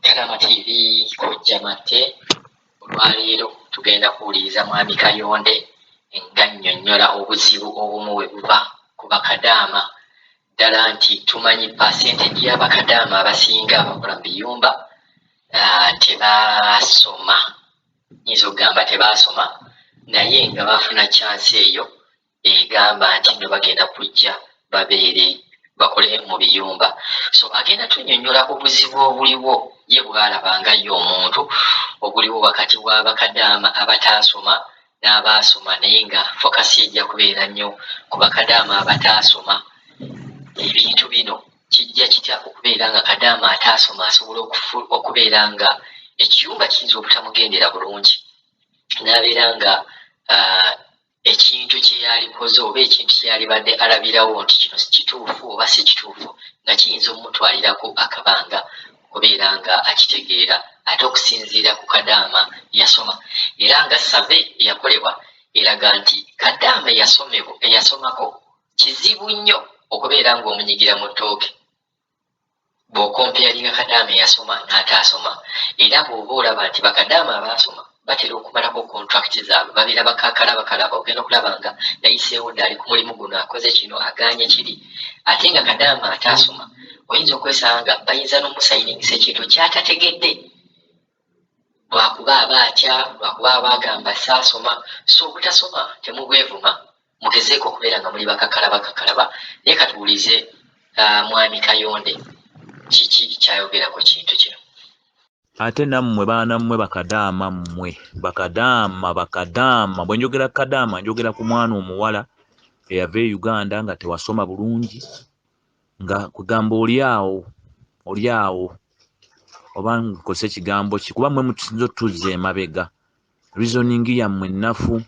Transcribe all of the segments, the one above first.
Kalama TV, Kojja Matte. Olwaleero tugenda kuwuliriza Mwami Kayonde nga nnyonnyola obuzibu obumu bwe buva ku bakadaama. Ddala nti tumanyi percentage y'abakadaama abasinga abakola mu biyumba tebaasoma, nyinza okugamba tebaasoma, naye nga bafuna chance eyo egamba nti nno bagenda kujja babeere bakole mu biyumba. So agenda tunyonyola obuzibu obuliwo ye bwalaba nga ye omuntu obuliwo wakati w'abakadaama abataasoma n'abaasoma, naye nga focus ejja kubeera nnyo ku bakadaama abataasoma. Ebintu bino kijja kitya okubeera nga kadaama ataasoma asobola okubeera nga ekiyumba kiyinza obutamugendera bulungi, n'abeera nga ekintu kye yalikoze oba ekintu kye yalibadde alabirawo nti kino kituufu oba si kituufu, nga kiyinza omutwalirako akabanga okubeera nga akitegeera, ate okusinziira ku kadaama yasoma. Era nga survey eyakolebwa eraga nti kadaama eyasomako kizibu nnyo okubeera ng'omunyigira mu ttooke bw'ocomparinga kadaama eyasoma n'ataasoma. Era bw'oba olaba nti bakadaama abaasoma batera okumalako contract zaabwe, babeera bakakala bakalaba, ogenda okulaba nga yayiseewo dda, ali ku mulimu guno, akoze kino, aganye kiri. Ate nga kadaama ataasoma oyinza okwesanga bayinza n'omusayiningisa ekintu kyatategedde, lwakuba aba atya, lwakuba aba agamba saasoma. So obutasoma temubwevuma, mugezeeko okubeera nga muli bakakalaba bakakalaba. Naye katuwulize Mwami Kayonde kiki kyayogera ku kintu kino. Ate nammwe baana mmwe bakadaama, mmwe bakadaama, bakadaama, bwe njogera kadaama njogera ku mwana omuwala eyava e Uganda nga tewasoma bulungi, nga kugamba oli awo, oli awo, oba nkozesa ekigambo ki, kuba mmwe mutusinza otuzza emabega. Reasoning yammwe ennafu.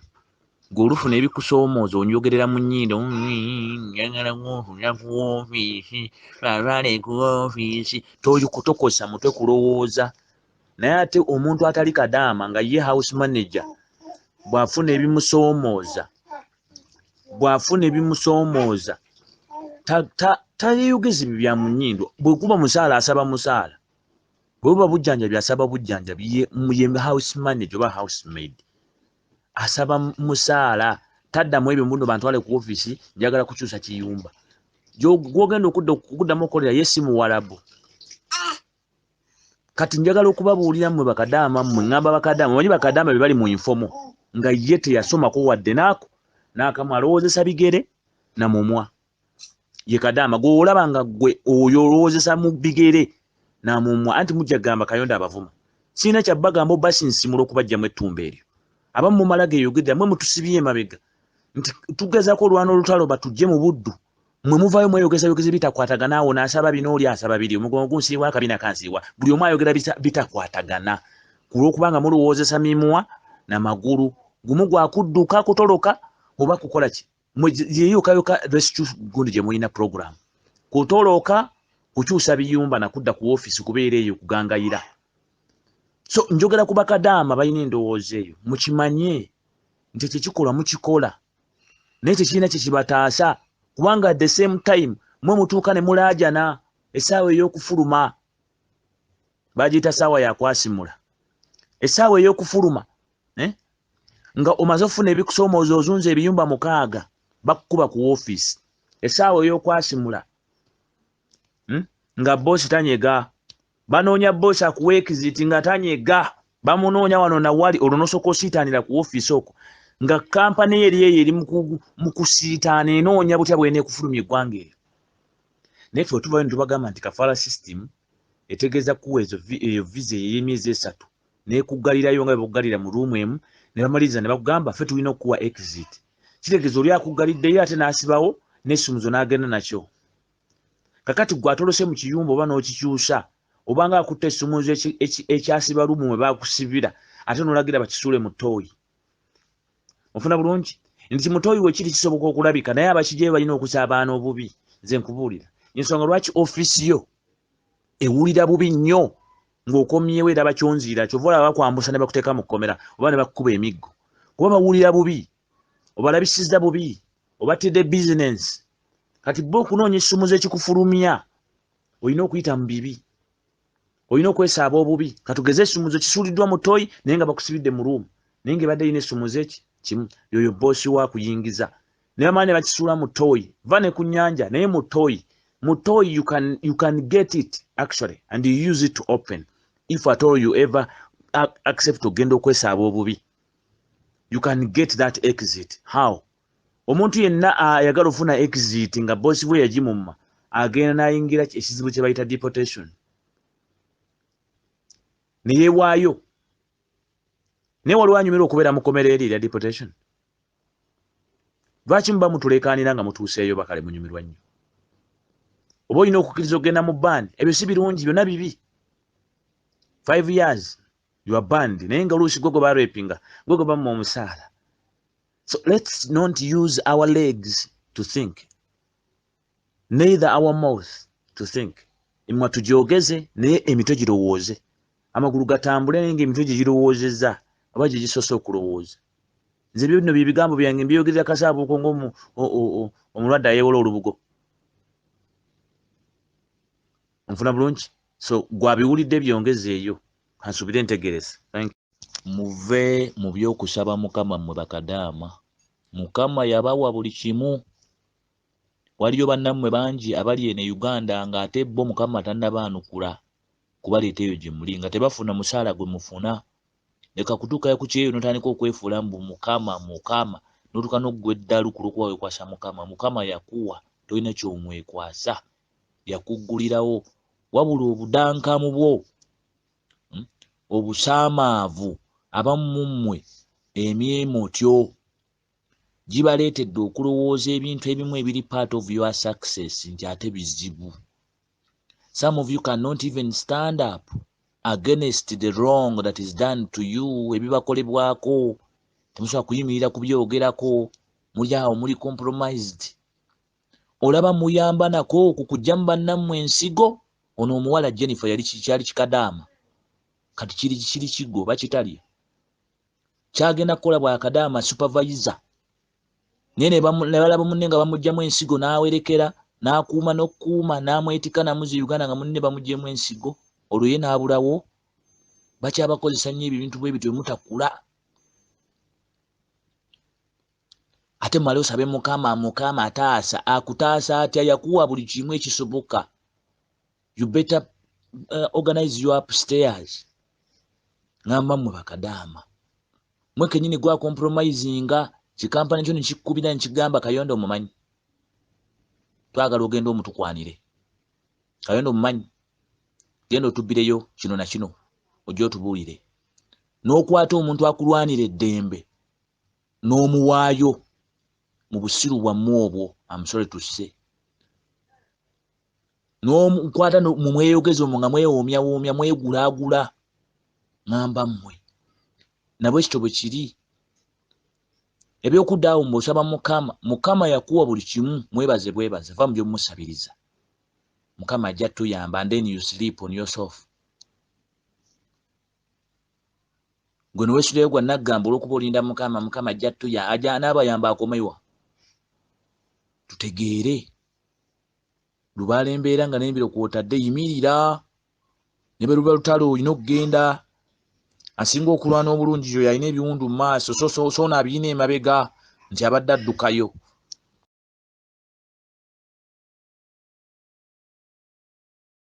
Gwe olufuna ebikusoomooza onjogerera mu nnyindo, njagala kunfuna ku woofiisi, balwale ku woofiisi. Tokozesa mutwe kulowooza. Naye ate omuntu atali kadaama nga ye house manager, bw'afuna ebimusoomooza, bw'afuna ebimusoomooza tayeyogeza ebyo bya mu nnyindo. Bwe guba musaala asaba musaala, bwe buba bujjanjabi asaba bujjanjabi. Ye house manager oba housemaid asaba musaala, taddamu ebyo muno bantwale ku ofiisi, njagala kukyusa kiyumba. Gwogenda okuddamu okukolera ye si muwalabu. Kati njagala okubabuulira mmwe bakadaama, mmwe ŋŋamba bakadaama, omanyi bakadaama be bali mu informal nga ye teyasomako wadde naako n'akamu, alowoozesa bigere na mumwa. Ye kadaama gw'olaba nga gwe oyo olowoozesa mu bigere na mumwa. Anti mujja kugamba Kayonde abavuma, sirina kyabbagamba oba sinsimula okubajjamu ettumba eryo. Abamu mumala geeyogedde, mmwe mutusibye emabega nti tugezaako olwana olutalo batujje mu buddu, mmwe muvaayo mweyogezayogeza ebitakwatagana. Awo n'asaba bino, oli asaba biri, omugongo gunsiiwa, akabina kansiiwa, buli omu ayogera bitakwatagana ku lw'okubanga mulowoozesa mimwa na magulu. Gumu gwakudduka kutoloka oba kukola ki? Yeyokayoka rescue gundi gye mulina program, kutoloka, kukyusa biyumba nakudda ku ofiisi kubeera eyo kugangayira. So njogera ku bakadaama balina endowooza eyo, mukimanye nti ekyo kikolwa mukikola, naye tekirina kyekibataasa, kubanga at the same time mwe mutuuka ne mulaajana essaawa ey'okufuluma, bagiyita saawa yakwasimula, essaawa ey'okufuluma, eh? Nga omaze okufuna ebikusoomooza, ozunza ebiyumba 6, bakukuba ku woofiisi, essaawa ey'okwasimula, Nga boosi tanyega, banoonya boosi akuwa exit nga tanyega, bamunoonya wano nawali, olwo nosooka osiitaanira ku woofiisi okwo nga kampani eri eyo eri mu kusiitaana, enoonya butya bweneekufulumya eggwanga eryo. Naye ffe wetuvayo ne tubagamba nti kafala system etegeeza kuwa eyo visa ey'emyezi 3 nekuggalirayo nga bwebakuggalira mu ruumu emu, ne bamaliriza ne bakugamba ffe tulina okukuwa exit. Kitegeeza oli akuggaliddeyo ate n'asibawo n'essumuzo n'agenda nakyo. Kakati gwe atolose mu kiyumba oba n'okikyusa, obanga akutta essumuzo ekyasiba ruumu mwe bakusibira, ate n'olagira bakisuule mu ttooyi. Ofuna bulungi nti mutooyi wekiri kisoboka okulabika, naye abakijjayo balina okusa abaana obubi. Nze nkubuulira ensonga lwaki ofiisi yo ewulira bubi nnyo ng'okomyewo, era bakyonziira. Kyova olaba bakwambusa ne bakuteeka mu kkomera oba ne bakukuba emiggo, kuba bawulira bubi, obalabisizza bubi, obattidde bizinensi. Kati bo okunoonya essumuzo ekikufulumya olina okuyita mu bibi. Olina okwesaaba obubi. Katugeze esumuzo kisuuliddwa mu toyi naye nga bakusibidde mu room, naye nga ebadde erina esumuzo eki kimu, yoyo boosi wa kuyingiza naye bamala ne bakisuula mu toyi. Va ne ku nnyanja naye mu toyi. Mu toyi you can get it actually and you use it to open if at all you ever accept ogenda okwesaaba obubi. You can get that exit. How? Omuntu yenna ayagala ofuna exit nga bosi bwe yagimumma, agenda n'ayingira ekizibu kye bayita deportation, neyeewaayo. Naye waliwo anyumirwa okubeera mu kkomera eri erya deportation? Lwaki muba mutuleekaanira nga mutuuseeyo? Bakale munyumirwa nnyo. Oba olina okukkiriza okugenda mu band, ebyo si birungi, byonna bibi. 5 years you are banned, naye nga oluusi gwe gwe barepinga, gwe gwe bamma omusaala. So let's not use our legs to think, neither our mouth to think. Emimwa tugyogeze naye emitwe girowooze, amagulu gatambule naye nga emitwe gye girowoozezza oba gye gisoose okulowooza. Nze ebyo bino bye bigambo byange, mbyogerera kasaabuuko ng'omulwadde ayeewola olubugo. Nfuna bulungi? So gwabiwulidde, byongezeeyo, kansuubire ntegereza. Muve mu by'okusaba Mukama. Mmwe bakadaama, Mukama yabawa buli kimu. Waliyo bannammwe bangi abali eno e Uganda ng'ate bo Mukama tannabaanukula kubaleeta eyo gye muli, nga tebafuna musaala gwe mufuna. Leka kutuukayo ku kyeyo n'otandika okwefuula mbu Mukama, Mukama, n'otuuka n'oggwa eddalu ku lw'okuba weekwasa Mukama. Mukama yakuwa, tolina ky'omwekwasa, yakuggulirawo. Wabula obudankamu bwo, obusaamaavu, abamu mu mmwe emyemotyo gibaleetedde okulowooza ebintu ebimu ebiri part of your success nti ate bizibu. Some of you cannot even stand up against the wrong that is done to you. Ebibakolebwako temusobola kuyimirira kubyogerako, muli awo muli compromised. Olaba muyamba nako ku kuggyamu bannammwe ensigo. Ono omuwala Jennifer yali kyali kikadaama, kati kiri kiri kigo bakitalya, kyagenda kukola bwakadaama supervisor, naye ne balaba munne nga bamuggyamu ensigo, n'awerekera n'akuuma n'okukuuma n'amwetika namuzi Uganda nga munne bamugyemu ensigo, olwo ye n'abulawo. Bakyabakozesa nnyo ebyo ebintu bwe bityo mutakula. Ate mumale osabe Mukama. Mukama ataasa, akutaasa atya? Yakuwa buli kimu ekisoboka. You better organize your upstairs. Ngamba mmwe bakadaama, mwe kenyini gwa compromisinga kikampani kyo nekikubira nekigamba, "Kayondo omumanyi, twagala ogenda omutukwanire. Kayondo omumanyi, genda otubbireyo kino na kino, ojja otubuulire." N'okwata omuntu akulwanira eddembe n'omuwaayo mu busiru bwammwe obwo. Amusole tusse n'omukwata mumweyogeza omwo nga mwewoomyawoomya, mwegulaagula. Ŋŋamba mmwe nabwe kityo bwe kiri. Ebyokudda awo mbw'osaba Mukama, Mukama yakuwa buli kimu, mwebaze bwebaze, va mu byomumusabiriza. Mukama ajja tuyamba and then you sleep on yourself. Gwe neweesulayo gwa naggamba olw'okuba olinda Mukama. Mukama ajja tuya aja anaabayamba akomewa. Tutegeere lubaala embeera nga n'embiro kw'otadde, yimirira ne bwe luba lutalo olina okugenda. Asinga okulwana obulungi yoyo alina ebiwundu mu maaso, so so ono abiyina emabega nti abadde addukayo.